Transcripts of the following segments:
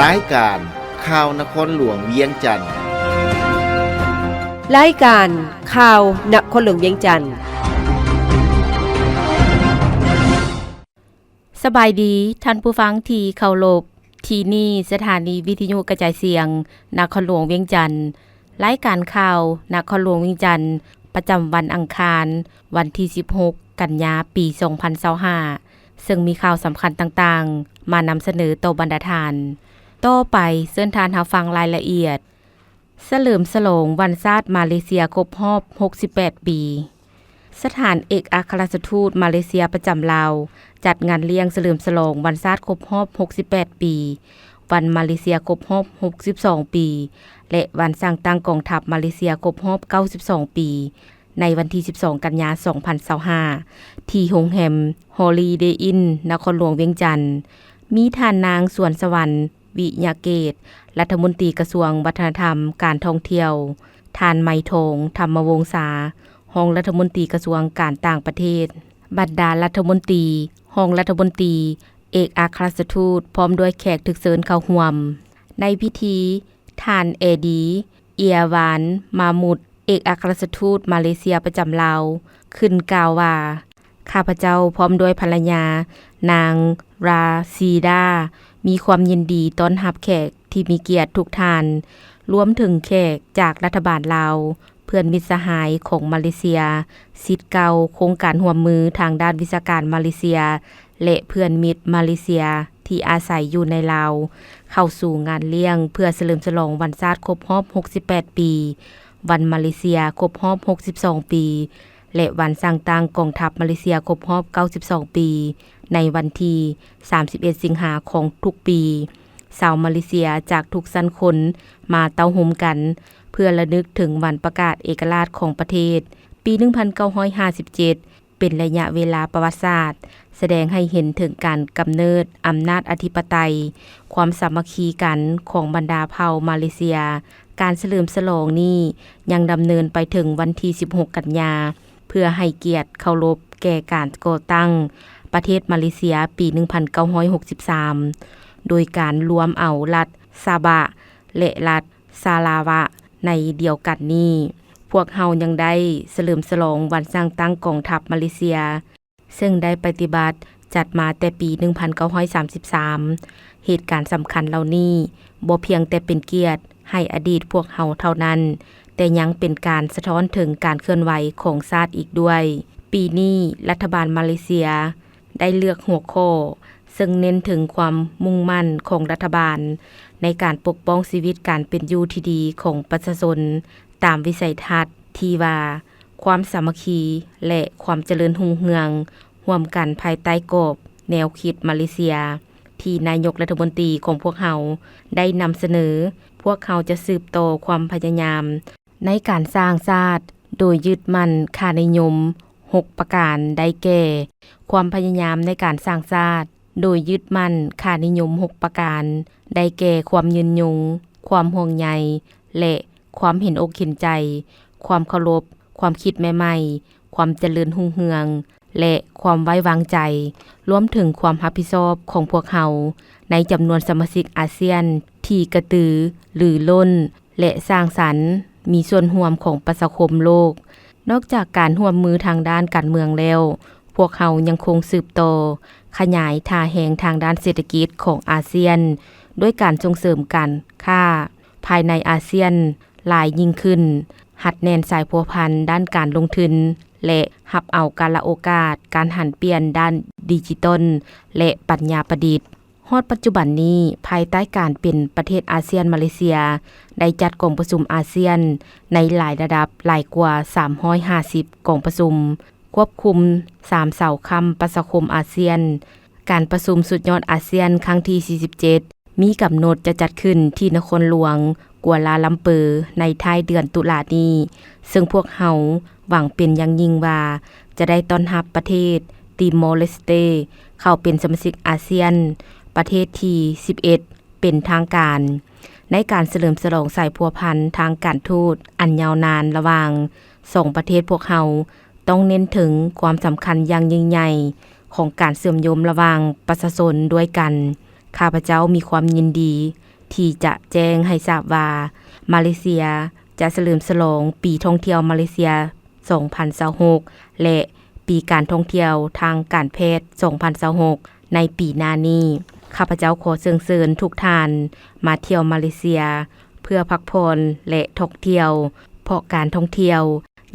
ລາຍການຂ່າວນະຄອນຫຼວງວຽງຈັນ. ລາຍການຂ່າວນະຄອນຫຼວງວຽງຈັນ. ສະບາຍດີທ່ານຜູ້ຟັງທີ່ເຄົາລົບ, ທີ່ນີ້ສະຖານີວິທະຍຸກະຈາຍສຽງນະຄອນຫຼວງວຽງຈັນ. ລາຍການຂ່າວນະຄອນຫຼວງວຽງຈັນ ປະຈຳວັນອັງຄານ ວັນທີສິບຫົກ ກັນຍາ ປີສອງພັນຊາວຫ້າ ເຊິ່ງມີຂ່າວສຳຄັນຕ່າງໆ ມານຳສະເໜີຕໍ່ບັນດາທ່ານ. ຕໍ່ໄປເຊີນທ່ານຮັບຟັງລາຍລະອຽດ. ສະເຫຼີມສະຫຼອງວັນຊາດມາເລເຊຍຄົບຮອບຫົກສິບແປດປີ. ສະຖານເອກອັກຄະລັດຖະທູດມາເລເຊຍປະຈຳລາວ ຈັດງານລ້ຽງສະເຫຼີມສະຫຼອງວັນຊາດຄົບຮອບຫົກສິບແປດປີ, ວັນມາເລເຊຍຄົບຮອບຫົກສິບສອງປີ ແລະ ວັນສ້າງຕັ້ງກອງທັບມາເລເຊຍຄົບຮອບເກົ້າສິບສອງປີ ໃນວັນທີສິບສອງ ກັນຍາ ສອງພັນຊາວຫ້າ ທີ່ໂຮງແຮມ Holiday Inn ນະຄອນຫຼວງວຽງຈັນ. ມີທ່ານນາງ ສວນສະຫວັນ ວິຍະເກດ ລັດຖະມົນຕີກະຊວງວັດທະນະທຳ ການທ່ອງທ່ຽວ, ທ່ານ ໄມທອງ ທຳມະວົງສາ ຮອງລັດຖະມົນຕີກະຊວງການຕ່າງປະເທດ, ບັນດາລັດຖະມົນຕີ, ຮອງລັດຖະມົນຕີ, ເອກອັກຄະລັດຖະທູດ ພ້ອມດ້ວຍແຂກຖືກເຊີນເຂົ້າຮ່ວມ. ໃນພິທີ, ທ່ານ ເອດີ ເອຍວານ ມາມຸດ ເອກອັກຄະລັດຖະທູດມາເລເຊຍປະຈຳລາວ ຂຶ້ນກ່າວວ່າ, ຂ້າພະເຈົ້າພ້ອມດ້ວຍພັນລະຍາ ນາງ ຣາຊີດາ ມີຄວາມຍິນດີຕ້ອນຮັບແຂກທີ່ມີກຽດທຸກທ່ານ, ລວມເຖິງແຂກຈາກລັດຖະບານລາວ, ເພື່ອນມິດສະຫາຍຂອງມາເລເຊຍ, ສິດເກົ່າໂຄງການຮ່ວມມືທາງດ້ານວິຊາການມາເລເຊຍ ແລະ ເພື່ອນມິດມາເລເຊຍທີ່ອາໄສຢູ່ໃນລາວ ເຂົ້າສູ່ງານລ້ຽງເພື່ອສະເຫຼີມສະຫຼອງວັນຊາດຄົບຮອບຫົກສິບແປດປີ, ວັນມາເລເຊຍຄົບຮອບຫົກສິບສອງປີ ແລະ ວັນສ້າງຕັ້ງກອງທັບມາເລເຊຍຄົບຮອບເກົ້າສິບສອງປີ ໃນວັນທີສາມສິບເອັດ ສິງຫາຂອງທຸກປີ. ຊາວມາເລເຊຍຈາກທຸກຊັ້ນຄົນມາເຕົ້າໂຮມກັນ ເພື່ອລະນຶກເຖິງວັນປະກາດເອກະລາດຂອງປະເທດ ປີໜຶ່ງພັນເກົ້າຮ້ອຍຫ້າສິບເຈັດ ເປັນໄລຍະເວລາປະຫວັດສາດ ສະແດງໃຫ້ເຫັນເຖິງການກຳເນີດອຳນາດອະທິປະໄຕ, ຄວາມສາມັກຄີກັນຂອງບັນດາເຜົ່າມາເລເຊຍ. ການສະເຫຼີມສະຫຼອງນີ້ຍັງດຳເນີນໄປເຖິງວັນທີສິບຫົກ ກັນຍາ ເພື່ອໃຫ້ກຽດເຄົາລົບແກ່ການກໍ່ຕັ້ງປະເທດມາເລເຊຍປີໜຶ່ງພັນເກົ້າຮ້ອຍຫົກສິບສາມ ໂດຍການລວມເອົາລັດຊາບະ ແລະ ລັດ ສາລາວະໃນດຽວກັນນີ້, ພວກເຮົາຍັງໄດ້ສະເຫຼີມສະຫຼອງວັນສ້າງຕັ້ງກອງທັບມາເລເຊຍ, ເຊິ່ງໄດ້ປະຕິບັດຈັດມາແຕ່ປີໜຶ່ງພັນເກົ້າຮ້ອຍສາມສິບສາມ. ເຫດການສຳຄັນເຫຼົ່ານີ້ບໍ່ພຽງແຕ່ເປັນກຽດໃຫ້ອະດີດພວກເຮົາເທົ່ານັ້ນ, ແຕ່ຍັງເປັນການສະທ້ອນເຖິງການເຄື່ອນໄຫວຂອງຊາດອີກດ້ວຍ. ປີນີ້ລັດຖະບານມາເລເຊຍ ໄດ້ເລືອກຫົວຂໍ້ເຊິ່ງເນັ້ນເຖິງຄວາມມຸ່ງໝັ້ນຂອງລັດຖະບານໃນການປົກປ້ອງຊີວິດການເປັນຢູ່ທີ່ດີຂອງປະຊາຊົນ ຕາມວິໄສທັດທີ່ວ່າ ຄວາມສາມັກຄີ ແລະ ຄວາມຈະເລີນຮຸ່ງເຮືອງຮ່ວມກັນພາຍໃຕ້ກອບແນວຄິດມາເລເຊຍ ທີ່ນາຍົກລັດຖະມົນຕີຂອງພວກເຮົາໄດ້ນຳສະເໜີ. ພວກເຮົາຈະສືບຕໍ່ຄວາມພະຍາຍາມ ໃນການສ້າງຊາດໂດຍຍຶດໝັ້ນຄ່ານິຍົມຫົກປະການ ໄດ້ແກ່ ຄວາມພະຍາຍາມໃນການສ້າງຊາດໂດຍຍຶດໝັ້ນຄ່ານິຍົມຫົກປະການ ໄດ້ແກ່ ຄວາມຍືນຍົງ, ຄວາມຫ່ວງໃຍ ແລະ ຄວາມເຫັນອົກເຫັນໃຈ, ຄວາມເຄົາລົບ, ຄວາມຄິດໃໝ່ໆ, ຄວາມຈະເລີນຮຸ່ງເຮືອງ ແລະ ຄວາມໄວ້ວາງໃຈ, ລວມເຖິງຄວາມຮັບຜິດຊອບຂອງພວກເຮົາໃນຈຳນວນສະມາຊິກອາຊຽນທີ່ກະຕືລືລົ້ນ ແລະ ສ້າງສັນ ມີສ່ວນຮ່ວມຂອງປະຊາຄົມໂລກ. ນອກຈາກການຮ່ວມມືທາງດ້ານການເມືອງແລ້ວ, ພວກເຮົາຍັງຄົງສືບຕໍ່ຂະຫຍາຍທ່າແຮງທາງດ້ານເສດຖະກິດຂອງອາຊຽນ ດ້ວຍການສົ່ງເສີມການຄ້າພາຍໃນອາຊຽນຫຼາຍຍິ່ງຂຶ້ນ, ຮັດແໜ້ນສາຍພົວພັນດ້ານການລົງທຶນ ແລະ ຮັບເອົາກາລະໂອກາດການຫັນປ່ຽນດ້ານດິຈິຕອນ ແລະ ປັນຍາປະດິດ. ຮອດປັດຈຸບັນນີ້, ພາຍໃຕ້ການເປັນປະເທດອາຊຽນ, ມາເລເຊຍໄດ້ຈັດກອງປະຊຸມອາຊຽນໃນຫຼາຍລະດັບ, ຫຼາຍກວ່າສາມຮ້ອຍຫ້າສິບກອງປະຊຸມ, ຄວບຄຸມສາມເສົາຄ້ຳປະຊາຄົມອາຊຽນ. ການປະຊຸມສຸດຍອດອາຊຽນຄັ້ງທີສີ່ສິບເຈັດ ມີກຳນົດຈະຈັດຂຶ້ນທີ່ນະຄອນຫຼວງ ກົວລາລຳເປີ ໃນທ້າຍເດືອນຕຸລານີ້, ເຊິ່ງພວກເຮົາຫວັງເປັນຢ່າງຍິ່ງວ່າ ຈະໄດ້ຕ້ອນຮັບປະເທດຕີມໍເລສເຕ ເຂົ້າເປັນສະມາຊິກອາຊຽນ ປະເທດທີສິບເອັດ ເປັນທາງການ. ໃນການສະເຫຼີມສະຫຼອງສາຍພົວພັນທາງການທູດອັນຍາວນານລະຫວ່າງສອງປະເທດ, ພວກເຮົາຕ້ອງເນັ້ນເຖິງຄວາມສຳຄັນຢ່າງຍິ່ງໃຫຍ່ຂອງການເຊື່ອມໂຍງລະຫວ່າງປະຊາຊົນດ້ວຍກັນ. ຂ້າພະເຈົ້າມີຄວາມຍິນດີ ທີ່ຈະແຈ້ງໃຫ້ຊາບວ່າ ມາເລເຊຍຈະສະເຫຼີມສະຫຼອງປີທ່ອງທ່ຽວມາເລເຊຍສອງພັນຊາວຫົກ ແລະ ປີການທ່ອງທ່ຽວທາງການແພດສອງພັນຊາວຫົກ ໃນປີໜ້ານີ້. ຂ້າພະເຈົ້າຂໍເຊີນເຊີນທຸກທ່ານມາທ່ຽວມາເລເຊຍ ເພື່ອພັກຜ່ອນ ແລະ ທ່ອງທ່ຽວ ເພາະການທ່ອງທ່ຽວ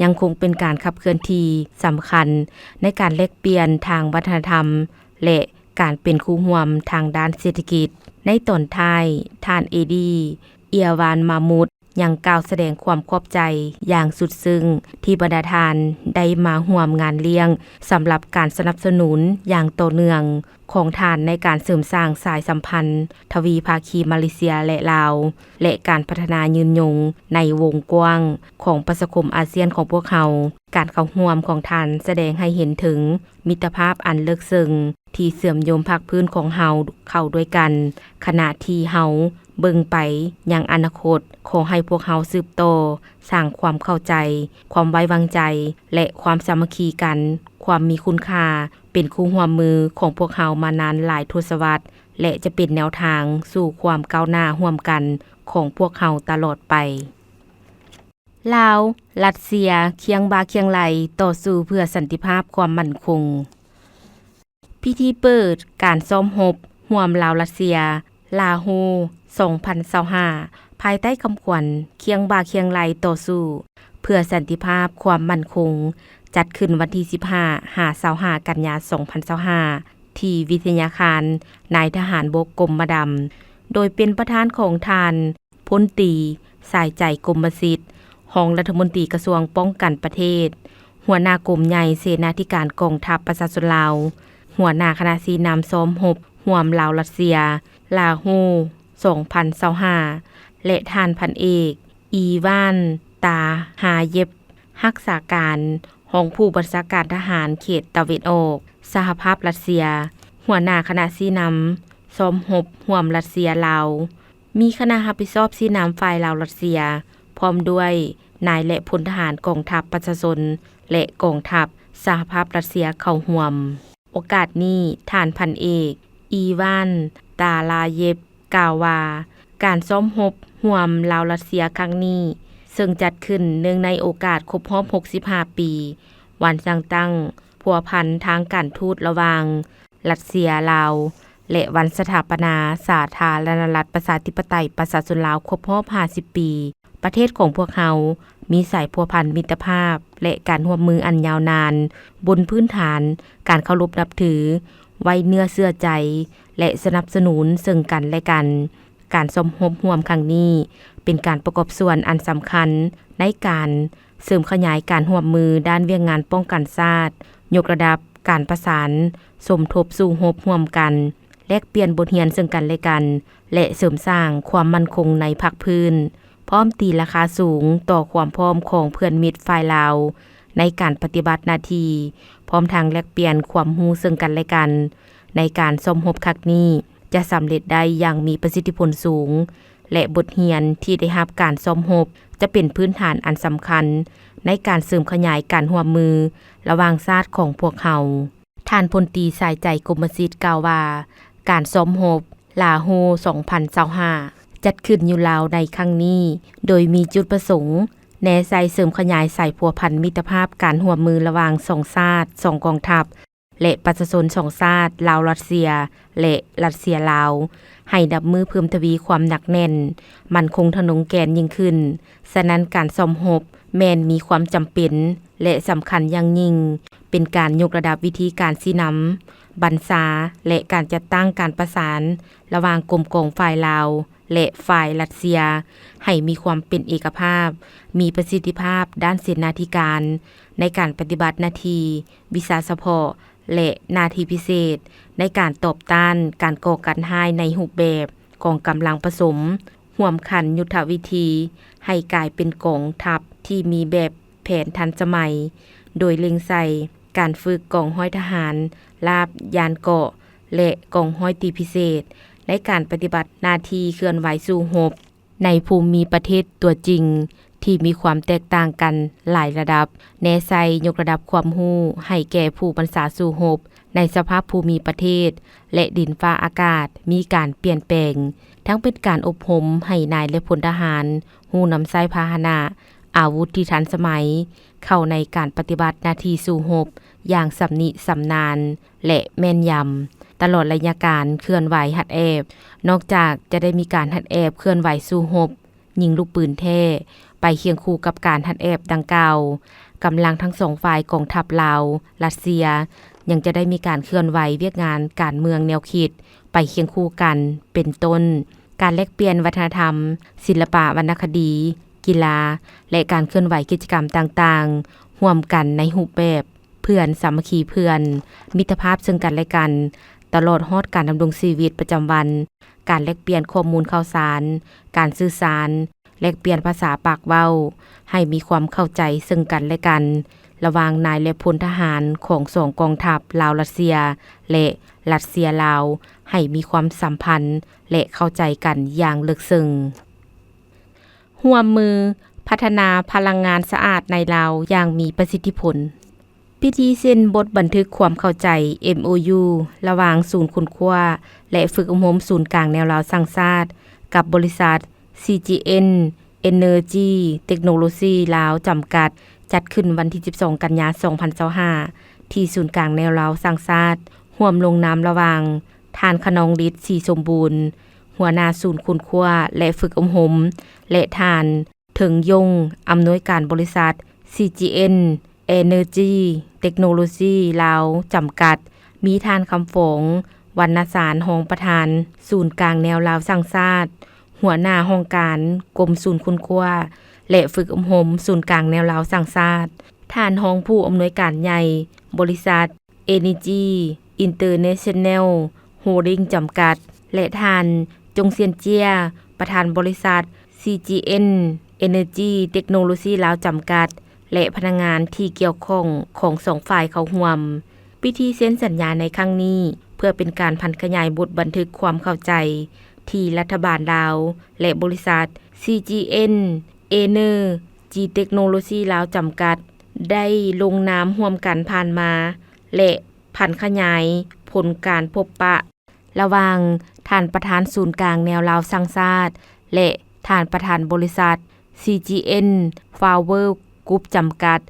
ຍັງຄົງເປັນການຂັບເຄື່ອນທີ່ສຳຄັນໃນການແລກປ່ຽນທາງວັດທະນະທຳ ແລະ ການເປັນຄູ່ຮ່ວມທາງດ້ານເສດຖະກິດ. ໃນຕອນທ້າຍ, ທ່ານ ເອດີ ເອຍວານ ມາມຸດ ຍັງກ່າວສະແດງຄວາມຂອບໃຈຢ່າງສຸດຊຶ້ງ ທີ່ບັນດາທ່ານໄດ້ມາຮ່ວມງານລ້ຽງ ສຳລັບການສະໜັບສະໜູນຢ່າງຕໍ່ເນື່ອງຂອງທ່ານໃນການເສີມສ້າງສາຍສຳພັນທະວີພາຄີມາເລເຊຍ ແລະ ລາວ ແລະ ການພັດທະນາຍືນຍົງໃນວົງກວ້າງຂອງປະຊາຄົມອາຊຽນຂອງພວກເຮົາ. ການເຂົ້າຮ່ວມຂອງທ່ານສະແດງໃຫ້ເຫັນເຖິງມິດຕະພາບອັນເລິກເຊິ່ງ ທີ່ເຊື່ອມໂຍງພາກພື້ນຂອງເຮົາເຂົ້າດ້ວຍກັນ, ຂະນະທີ່ເຮົາເບິ່ງໄປຍັງອະນາຄົດ. ຂໍໃຫ້ພວກເຮົາສືບຕໍ່ສ້າງຄວາມເຂົ້າໃຈ, ຄວາມໄວ້ວາງໃຈ ແລະ ຄວາມສາມັກຄີກັນ, ຄວາມມີຄຸນຄ່າ ເປັນຄູ່ຮ່ວມມືຂອງພວກເຮົາມານານຫຼາຍທົດສະວັດ ແລະ ຈະເປັນແນວທາງສູ່ຄວາມກ້າວໜ້າຮ່ວມກັນຂອງພວກເຮົາຕະຫຼອດໄປ. ລາວ-ຣັດເຊຍ ຄຽງບ່າຄຽງໄຫຼ່ຕໍ່ສູ້ເພື່ອສັນຕິພາບຄວາມໝັ້ນຄົງ. ພິທີເປີດການຊ້ອມຮົບຮ່ວມລາວ-ຣັດເຊຍ ລາໂຮ ສອງພັນຊາວຫ້າ ພາຍໃຕ້ຄຳຂວັນ ຄຽງບ່າຄຽງໄຫຼ່ຕໍ່ສູ້ເພື່ອສັນຕິພາບຄວາມໝັ້ນຄົງ ຈັດຂຶ້ນວັນທີສິບຫ້າ ຫາ ຊາວຫ້າ ກັນຍາ ສອງພັນຊາວຫ້າ ທີ່ວິທະຍາຄານນາຍທະຫານບົກກົມມະດຳ ໂດຍເປັນປະທານຂອງທ່ານ ພົນຕີ ສາຍໃຈ ກົມມະສິດ ຮອງລັດຖະມົນຕີກະຊວງປ້ອງກັນປະເທດ, ຫົວໜ້າກົມໃຫຍ່ເສນາທິການກອງທັບປະຊາຊົນລາວ, ຫົວໜ້າຄະນະຊີ້ນຳຊ້ອມຮົບຮ່ວມລາວ-ຣັດເຊຍ ລາໂຮ ສອງພັນຊາວຫ້າ ແລະ ທ່ານພັນເອກ ອີວານ ຕາຮາເຢບ ຮັກສາການຮອງຜູ້ບັນຊາການທະຫານເຂດຕາເວັນອອກ ສະຫະພາບຣັດເຊຍ, ຫົວໜ້າຄະນະຊີ້ນຳຊ້ອມຮົບຮ່ວມຣັດເຊຍ-ລາວ, ມີຄະນະຮັບຜິດຊອບຊີ້ນຳຝ່າຍລາວ-ຣັດເຊຍ ພ້ອມດ້ວຍນາຍ ແລະ ພົນທະຫານກອງທັບປະຊາຊົນ ແລະ ກອງທັບສະຫະພາບຣັດເຊຍເຂົ້າຮ່ວມ. ໂອກາດນີ້, ທ່ານພັນເອກ ອີວານ ຕາລາເຢບ ກ່າວວ່າ ການຊ້ອມຮົບຮ່ວມລາວ-ຣັດເຊຍຄັ້ງນີ້ ເຊິ່ງຈັດຂຶ້ນເນື່ອງໃນໂອກາດຄົບຮອບຫົກສິບຫ້າປີ ວັນສ້າງຕັ້ງພົວພັນທາງການທູດລະຫວ່າງຣັດເຊຍ-ລາວ ແລະ ວັນສະຖາປະນາສາທາລະນະລັດປະຊາທິປະໄຕປະຊາຊົນລາວຄົບຮອບຫ້າສິບປີ. ປະເທດຂອງພວກເຮົາມີສາຍພົວພັນມິດຕະພາບ ແລະ ການຮ່ວມມືອັນຍາວນານ ບົນພື້ນຖານການເຄົາລົບນັບຖື, ໄວ້ເນື້ອເຊື່ອໃຈ ແລະ ສະໜັບສະໜູນເຊິ່ງກັນ ແລະ ກັນ. ການຊ້ອມຮົບຮ່ວມຄັ້ງນີ້ ເປັນການປະກອບສ່ວນອັນສຳຄັນໃນການເສີມຂະຫຍາຍການຮ່ວມມືດ້ານວຽກງານປ້ອງກັນຊາດ, ຍົກລະດັບການປະສານສົມທົບສູ້ຮົບຮ່ວມກັນ, ແລກປ່ຽນບົດຮຽນເຊິ່ງກັນ ແລະ ກັນ ແລະ ເສີມສ້າງຄວາມໝັ້ນຄົງໃນພາກພື້ນ, ພ້ອມຕີລາຄາສູງຕໍ່ຄວາມພ້ອມຂອງເພື່ອນມິດຝ່າຍລາວໃນການປະຕິບັດໜ້າທີ່, ພ້ອມທັງແລກປ່ຽນຄວາມຮູ້ເຊິ່ງກັນ ແລະ ກັນ. ໃນການຊ້ອມຮົບຄັ້ງນີ້ ຈະສຳເລັດໄດ້ຢ່າງມີປະສິດທິຜົນສູງ ແລະ ບົດຮຽນທີ່ໄດ້ຮັບການຊ້ອມຮົບ ຈະເປັນພື້ນຖານອັນສຳຄັນໃນການເສີມຂະຫຍາຍການຮ່ວມມືລະຫວ່າງຊາດຂອງພວກເຮົາ. ທ່ານ ພົນຕີ ສາຍໃຈ ກົມມະສິດ ກ່າວວ່າ ການຊ້ອມຮົບ ລາໂຮ ສອງພັນຊາວຫ້າ ຈັດຂຶ້ນຢູ່ລາວໃນຄັ້ງນີ້ ໂດຍມີຈຸດປະສົງແນໃສ່ເສີມຂະຫຍາຍສາຍພົວພັນມິດຕະພາບການຮ່ວມມືລະຫວ່າງສອງຊາດ, ສອງກອງທັບ ແລະ ປະຊາຊົນສອງຊາດ ລາວ-ຣັດເຊຍ ແລະ ຣັດເຊຍ-ລາວ ໃຫ້ນັບມື້ເພີ່ມທະວີຄວາມໜັກແໜ້ນ, ໝັ້ນຄົງທະນົງແກ່ນຍິ່ງຂຶ້ນ. ສະນັ້ນ ການຊ້ອມຮົບແມ່ນມີຄວາມຈຳເປັນ ແລະ ສຳຄັນຢ່າງຍິ່ງ, ເປັນການຍົກລະດັບວິທີການຊີ້ນຳ, ບັນຊາ ແລະ ການຈັດຕັ້ງການປະສານລະຫວ່າງກົມກອງຝ່າຍລາວ ແລະ ຝ່າຍຣັດເຊຍ ໃຫ້ມີຄວາມເປັນເອກະພາບ, ມີປະສິດທິພາບດ້ານເສນາທິການ ໃນການປະຕິບັດໜ້າທີ່, ວິຊາສະເພາະ ແລະ ໜ້າທີ່ພິເສດ ໃນການຕອບຕ້ານການກໍ່ການຮ້າຍໃນຮູບແບບກອງກຳລັງປະສົມ, ຮ່ວມຂັນຍຸດທະວິທີໃຫ້ກາຍເປັນກອງທັບທີ່ມີແບບແຜນທັນສະໄໝ, ໂດຍເລັ່ງໃສ່ການຝຶກກອງຮ້ອຍທະຫານລາບຍານເກາະ ແລະ ກອງຮ້ອຍຕີພິເສດ ໃນການປະຕິບັດໜ້າທີ່ເຄື່ອນໄຫວສູ້ຮົບ ໃນພູມມີປະເທດຕົວຈິງທີ່ມີຄວາມແຕກຕ່າງກັນຫຼາຍລະດັບ, ແນໃສ່ຍົກລະດັບຄວາມຮູ້ໃຫ້ແກ່ຜູ້ບັນຊາສູ້ຮົບ ໃນສະພາບພູມິປະເທດ ແລະ ດິນຟ້າອາກາດມີການປ່ຽນແປງ, ທັງເປັນການອົບຮົມໃຫ້ນາຍ ແລະ ພົນທະຫານຮູ້ນຳໃຊ້ພາຫະນະ, ອາວຸດທີ່ທັນສະໄໝ ເຂົ້າໃນການປະຕິບັດໜ້າທີ່ສູ້ຮົບຢ່າງຊຳນິຊຳນານ ແລະ ແມ່ນຢຳ ຕະຫຼອດໄລຍະການເຄື່ອນໄຫວຮັດແອບ. ນອກຈາກຈະໄດ້ມີການຮັດແອບເຄື່ອນໄຫວສູ້ຮົບ ຍິງລູກປືນແທ້ ໄປຄຽງຄູ່ກັບການຮັດແອບດັ່ງກ່າວ, ກຳລັງທັງສອງຝ່າຍກອງທັບລາວ-ຣັດເຊຍ ຍັງຈະໄດ້ມີການເຄື່ອນໄຫວວຽກງານການເມືອງແນວຄິດໄປຄຽງຄູ່ກັນ ເປັນຕົ້ນ ການແລກປ່ຽນວັດທະນະທຳ, ສິລະປະວັນນະຄະດີ, ກິລາ ແລະ ການເຄື່ອນໄຫວກິດຈະກຳຕ່າງໆ ຮ່ວມກັນໃນຮູບແບບ ເພື່ອນ, ສາມັກຄີເພື່ອນ, ມິດຕະພາບເຊິ່ງກັນແລະກັນ, ຕະຫຼອດຮອດການດຳລົງຊີວິດປະຈຳວັນ, ການແລກປ່ຽນຂໍ້ມູນຂ່າວສານ, ການສື່ສານ, ແລກປ່ຽນພາສາປາກເວົ້າ, ໃຫ້ມີຄວາມເຂົ້າໃຈເຊິ່ງກັນແລະກັນ ລະຫວ່າງນາຍ ແລະ ພົນທະຫານຂອງສອງກອງທັບລາວ-ຣັດເຊຍ ແລະ ຣັດເຊຍ-ລາວ ໃຫ້ມີຄວາມສຳພັນ ແລະ ເຂົ້າໃຈກັນຢ່າງເລິກເຊິ່ງ. ຮ່ວມມືພັດທະນາພະລັງງານສະອາດໃນລາວຢ່າງມີປະສິດທິຜົນ. ພິທີເຊັນບົດບັນທຶກຄວາມເຂົ້າໃຈ ເອັມໂອຢູ ລະຫວ່າງສູນຄົ້ນຄວ້າ ແລະ ຝຶກອົບຮົມສູນກາງແນວລາວສ້າງຊາດ ກັບບໍລິສັດ ຊີຈີເອັນ ເອເນີຈີ ເຕັກໂນໂລຊີ ລາວ ຈຳກັດ ຈັດຂຶ້ນວັນທີສິບສອງ ກັນຍາ ສອງພັນຊາວຫ້າ ທີ່ສູນກາງແນວລາວສ້າງຊາດ ຮ່ວມລົງນາມລະຫວ່າງ ທ່ານ ຂະນອງລິດ ສີສົມບູນ ຫົວໜ້າສູນຄົ້ນຄວ້າ ແລະ ຝຶກອົບຮົມ ແລະ ທ່ານ ເຖິງຍົງ ອຳນວຍການບໍລິສັດ ຊີຈີເອັນ ເອເນີຈີ ເຕັກໂນໂລຊີ ລາວ ຈຳກັດ, ມີທ່ານ ຄຳຟອງ ວັນນະສານ ຮອງປະທານສູນກາງແນວລາວສ້າງຊາດ, ຫົວໜ້າຫ້ອງການກົມສູນຄົ້ນຄວ້າ ແລະ ຝຶກອົບຮົມສູນກາງແນວລາວສ້າງຊາດ, ທ່ານຮອງຜູ້ອຳນວຍການໃຫຍ່ບໍລິສັດ ເອເນີຈີ ອິນເຕີເນຊັນແນລ ໂຮລດິງ ຈຳກັດ ແລະ ທ່ານ ຈົງຊຽນເຈຍ ປະທານບໍລິສັດ ຊີຈີເອັນ ເອເນີຈີ ເຕັກໂນໂລຊີ ລາວ ຈຳກັດ ແລະ ພະນັກງານທີ່ກ່ຽວຂ້ອງຂອງສອງຝ່າຍເຂົ້າຮ່ວມ. ພິທີເຊັນສັນຍາໃນຄັ້ງນີ້ ເພື່ອເປັນການຜັນຂະຫຍາຍບົດບັນທຶກຄວາມເຂົ້າໃຈທີ່ລັດຖະບານລາວ ແລະ ບໍລິສັດ ຊີຈີເອັນ ເອເນີຈີ ເຕັກໂນໂລຊີ ລາວ ຈຳກັດ ໄດ້ລົງນາມຮ່ວມກັນຜ່ານມາ ແລະ ຜັນຂະຫຍາຍຜົນການພົບປະລະຫວ່າງທ່ານປະທານສູນກາງແນວລາວສ້າງຊາດ ແລະ ທ່ານປະທານບໍລິສັດ ຊີຈີເອັນ ຟາວເວີ ກຣຸບ ຈຳກັດ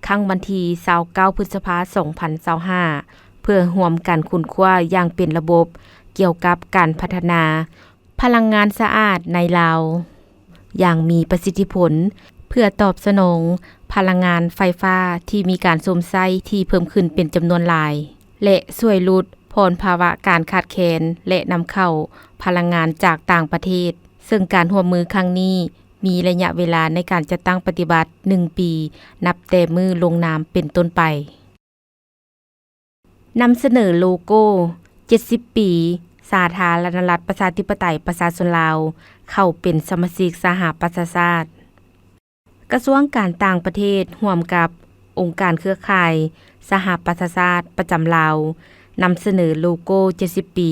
ຄັ້ງວັນທີຊາວເກົ້າ ພຶດສະພາ ສອງພັນຊາວຫ້າ ເພື່ອຮ່ວມກັນຄົ້ນຄວ້າຢ່າງເປັນລະບົບກ່ຽວກັບການພັດທະນາ ພະລັງງານສະອາດໃນລາວຢ່າງມີປະສິດທິຜົນ ເພື່ອຕອບສະໜອງພະລັງງານໄຟຟ້າທີ່ມີການຊົມໃຊ້ທີ່ເພີ່ມຂຶ້ນເປັນຈຳນວນຫຼາຍ ແລະ ຊ່ວຍຫຼຸດຜ່ອນພາວະການຂາດແຄນ ແລະ ນຳເຂົ້າພະລັງງານຈາກຕ່າງປະເທດ, ເຊິ່ງການຮ່ວມມືຄັ້ງນີ້ມີໄລຍະເວລາໃນການຈັດຕັ້ງປະຕິບັດໜຶ່ງປີ ນັບແຕ່ມື້ລົງນາມເປັນຕົ້ນໄປ. ນຳສະເໜີໂລໂກ້ເຈັດສິບປີ ສາທາລະນະລັດ ປະຊາທິປະໄຕ ປະຊາຊົນລາວ ເຂົ້າເປັນສະມາຊິກສະຫະປະຊາຊາດ. ກະຊວງການຕ່າງປະເທດ ຮ່ວມກັບອົງການເຄືອຂ່າຍສະຫະປະຊາຊາດປະຈຳລາວ ນຳສະເໜີໂລໂກ້ເຈັດສິບປີ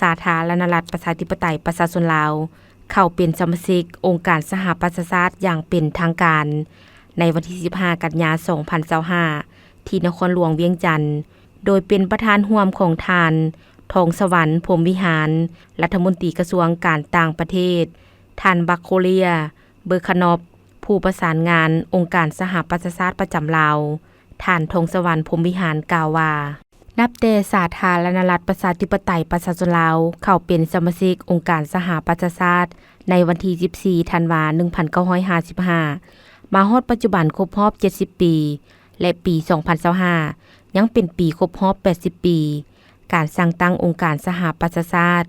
ສາທາລະນະລັດ ປະຊາທິປະໄຕ ປະຊາຊົນລາວ ເຂົ້າເປັນສະມາຊິກອົງການສະຫະປະຊາຊາດຢ່າງເປັນທາງການ ໃນວັນທີສິບຫ້າ ກັນຍາ ສອງພັນຊາວຫ້າ ທີ່ນະຄອນຫຼວງວຽງຈັນ, ໂດຍເປັນປະທານຮ່ວມຂອງທ່ານ ທອງສະຫວັນ ພົມວິຫານ ລັດຖະມົນຕີກະຊວງການຕ່າງປະເທດ, ທ່ານ ບັກໂຄເລຍ ເບີຄານອບ ຜູ້ປະສານງານອົງການສະຫະປະຊາຊາດປະຈຳລາວ, ທ່ານ ທອງສະຫວັນ ພົມວິຫານ ກ່າວວ່າ, ນັບແຕ່ສາທາລະນະລັດ ປະຊາທິປະໄຕ ປະຊາຊົນລາວ ເຂົ້າເປັນສະມາຊິກອົງການສະຫະປະຊາຊາດ ໃນວັນທີສິບສີ່ ທັນວາ ໜຶ່ງພັນເກົ້າຮ້ອຍຫ້າສິບຫ້າ ມາຮອດປັດຈຸບັນຄົບຮອບເຈັດສິບປີ ແລະ ປີສອງພັນຊາວຫ້າ ຍັງເປັນປີຄົບຮອບແປດສິບປີ ການສ້າງຕັ້ງອົງການສະຫະປະຊາຊາດ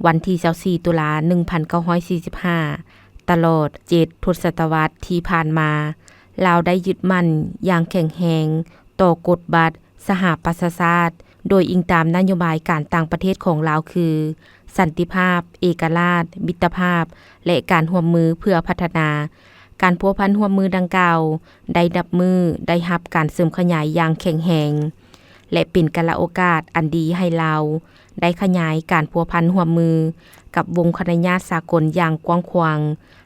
ວັນທີຊາວສີ່ ຕຸລາ ໜຶ່ງພັນເກົ້າຮ້ອຍສີ່ສິບຫ້າ ຕະຫຼອດເຈັດທົດສະຕະວັດທີ່ຜ່ານມາ, ລາວໄດ້ຍຶດໝັ້ນຢ່າງແຂງແຮງຕໍ່ກົດບັດສະຫະປະຊາຊາດ, ໂດຍອີງຕາມນະໂຍບາຍການຕ່າງປະເທດຂອງລາວຄື ສັນຕິພາບ, ເອກະລາດ, ມິດຕະພາບ ແລະ ການຮ່ວມມືເພື່ອພັດທະນາ. ການພົວພັນຮ່ວມມືດັ່ງກ່າວໄດ້ນັບມື້ໄດ້ຮັບການເສີມຂະຫຍາຍຢ່າງແຂງແຮງ ແລະ ເປັນກາລະໂອກາດອັນດີໃຫ້ລາວໄດ້ຂະຫຍາຍການພົວພັນຮ່ວມມືກັບວົງຄະນະຍາດສາກົນຢ່າງກວ້າງຂວາງ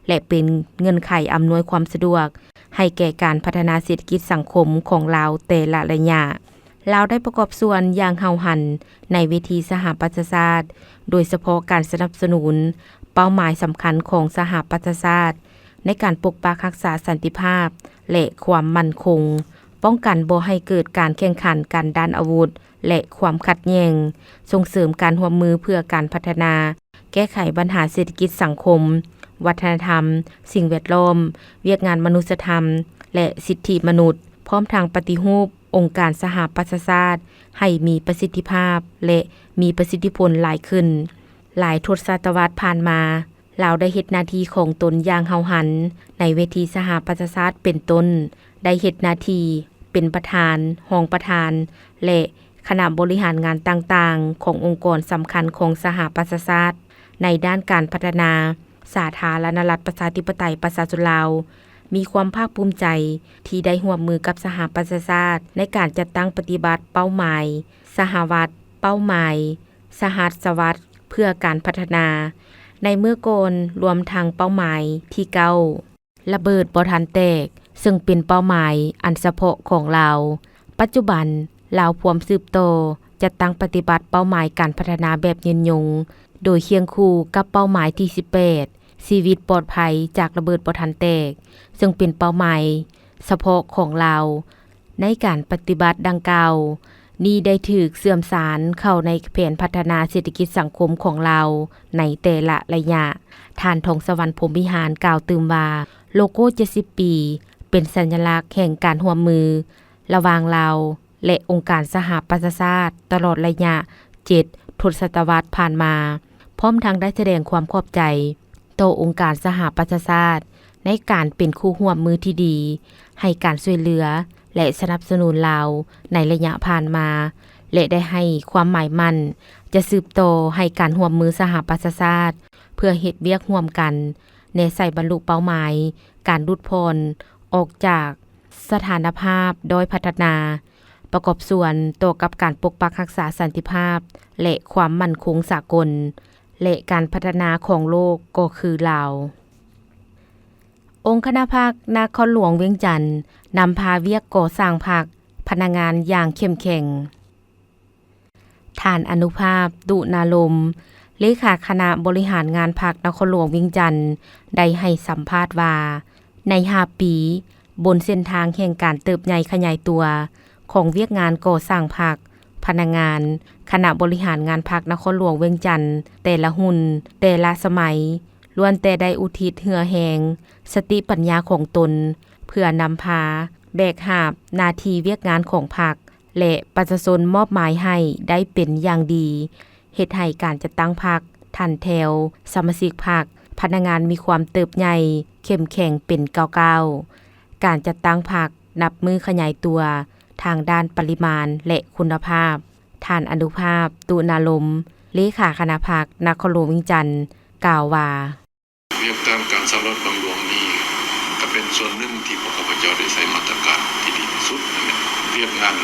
ແລະ ເປັນເງື່ອນໄຂອຳນວຍຄວາມສະດວກໃຫ້ແກ່ການພັດທະນາເສດຖະກິດສັງຄົມຂອງລາວແຕ່ລະໄລຍະ. ລາວໄດ້ປະກອບສ່ວນຢ່າງຫ້າວຫັນໃນເວທີສະຫະປະຊາຊາດ, ໂດຍສະເພາະການສະໜັບສະໜູນເປົ້າໝາຍສຳຄັນຂອງສະຫະປະຊາຊາດ ໃນການປົກປັກຮັກສາສັນຕິພາບ ແລະ ຄວາມໝັ້ນຄົງ, ປ້ອງກັນບໍ່ໃຫ້ເກີດການແຂ່ງຂັນກັນດ້ານອາວຸດ ແລະ ຄວາມຂັດແຍ່ງ, ສົ່ງເສີມການຮ່ວມມືເພື່ອການພັດທະນາ, ແກ້ໄຂບັນຫາເສດຖະກິດສັງຄົມ, ວັດທະນະທຳ, ສິ່ງແວດລ້ອມ, ວຽກງານມະນຸດສະທຳ ແລະ ສິດທິມະນຸດ, ພ້ອມທັງປະຕິຮູບອົງການສະຫະປະຊາຊາດໃຫ້ມີປະສິດທິພາບ ແລະ ມີປະສິດທິຜົນຫຼາຍຂຶ້ນ. ຫຼາຍທົດສະຕະວັດຜ່ານມາ, ລາວໄດ້ເຮັດໜ້າທີ່ຂອງຕົນຢ່າງຫ້າວຫັນໃນເວທີສະຫະປະຊາຊາດ ເປັນຕົ້ນ ໄດ້ເຮັດໜ້າທີ່ເປັນປະທານ, ຮອງປະທານ ແລະ ຄະນະບໍລິຫານງານຕ່າງໆຂອງອົງກອນສຳຄັນຂອງສະຫະປະຊາຊາດ ໃນດ້ານການພັດທະນາສາທາລະນະລັດ ປະຊາທິປະໄຕ ປະຊາຊົນລາວ, ມີຄວາມພາກພູມໃຈທີ່ໄດ້ຮ່ວມມືກັບສະຫະປະຊາຊາດ ໃນການຈັດຕັ້ງປະຕິບັດເປົ້າໝາຍສະຫະວັດ, ເປົ້າໝາຍສະຫັດສະວັດເພື່ອການພັດທະນາ ໃນເມື່ອກ່ອນ, ລວມທັງເປົ້າໝາຍທີເກົ້າ ລະເບີດບໍ່ທັນແຕກ, ເຊິ່ງເປັນເປົ້າໝາຍອັນສະເພາະຂອງລາວ. ປັດຈຸບັນ, ລາວພວມສືບຕໍ່ຈັດຕັ້ງປະຕິບັດເປົ້າໝາຍການພັດທະນາແບບຍືນຍົງ, ໂດຍຄຽງຄູ່ກັບເປົ້າໝາຍທີສິບແປດ ຊີວິດປອດໄພຈາກລະເບີດບໍ່ທັນແຕກ, ເຊິ່ງເປັນເປົ້າໝາຍສະເພາະຂອງລາວ. ໃນການປະຕິບັດດັ່ງກ່າວນີ້ໄດ້ຖືກເຊື່ອມສານເຂົ້າໃນແຜນພັດທະນາເສດຖະກິດສັງຄົມຂອງລາວໃນແຕ່ລະໄລຍະ. ທ່ານ ທອງສະຫວັນ ພົມວິຫານ ກ່າວຕື່ມວ່າ, ໂລໂກ້ເຈັດສິບປີ ເປັນສັນຍະລັກແຫ່ງການຮ່ວມມືລະຫວ່າງລາວ ແລະ ອົງການສະຫະປະຊາຊາດ ຕະຫຼອດໄລຍະເຈັດທົດສະຕະວັດຜ່ານມາ, ພ້ອມທັງໄດ້ສະແດງຄວາມຂອບໃຈຕໍ່ອົງການສະຫະປະຊາຊາດ ໃນການເປັນຄູ່ຮ່ວມມືທີ່ດີ, ໃຫ້ການຊ່ວຍເຫຼືອ ແລະ ສະໜັບສະໜູນລາວໃນໄລຍະຜ່ານມາ ແລະ ໄດ້ໃຫ້ຄວາມໝາຍໝັ້ນຈະສືບຕໍ່ໃຫ້ການຮ່ວມມືສະຫະປະຊາຊາດ ເພື່ອເຮັດວຽກຮ່ວມກັນ ແນໃສ່ບັນລຸເປົ້າໝາຍການຫຼຸດຜ່ອນອອກຈາກສະຖານະພາບດ້ອຍພັດທະນາ, ປະກອບສ່ວນຕໍ່ກັບການປົກປັກຮັກສາສັນຕິພາບ ແລະ ຄວາມໝັ້ນຄົງສາກົນ ແລະ ການພັດທະນາຂອງໂລກກໍຄືລາວ. ອົງຄະນະພັກນະຄອນຫຼວງວຽງຈັນ ນຳພາວຽກກໍ່ສ້າງພັກພະນັກງານຢ່າງເຂັ້ມແຂງ. ທ່ານ ອະນຸພາບ ຕຸນາລົມ ເລຂາຄະນະບໍລິຫານງານພັກນະຄອນຫຼວງວຽງຈັນ ໄດ້ໃຫ້ສຳພາດວ່າ, ໃນຫ້າປີ, ບົນເສັ້ນທາງແຫ່ງການເຕີບໃຫຍ່ຂະຫຍາຍຕົວຂອງວຽກງານກໍ່ສ້າງພັກ, ພະນັກງານຄະນະບໍລິຫານງານພັກນະຄອນຫຼວງວຽງຈັນ ແຕ່ລະຮຸ່ນ, ແຕ່ລະສະໄໝ, ລ້ວນແຕ່ໄດ້ອຸທິດເຫື່ອແຮງ, ສະຕິປັນຍາຂອງຕົນ ເພື່ອນຳພາແບກຫາບໜ້າທີ່ວຽກງານຂອງພັກ ແລະ ປະຊາຊົນມອບໝາຍໃຫ້ໄດ້ເປັນຢ່າງດີ, ເຮັດໃຫ້ການຈັດຕັ້ງພັກ, ຖັນແຖວສະມາຊິກພັກ, ພະນັກງານມີຄວາມເຕີບໃຫຍ່ເຂັ້ມແຂງເປັນກ້າວໆ. ການຈັດຕັ້ງພັກນັບມື້ຂະຫຍາຍຕົວທາງດ້ານປະລິມານ ແລະ ຄຸນນະພາບ. ທ່ານ ອະນຸພາບ ຕຸນາລົມ ເລຂາຄະນະພັກນະຄອນຫຼວງວຽງຈັນ ກ່າວວ່າ, ວຽກງານການສຳຫຼວດບັງຫຼວງນີ້ ກໍເປັນສ່ວນໜຶ່ງທີ່ພວກຂ້າພະເຈົ້າໄດ້ໃຊ້ມາດຕະການທີ່ດີທີ່ສຸດ ນັ້ນແມ່ນວຽກງານ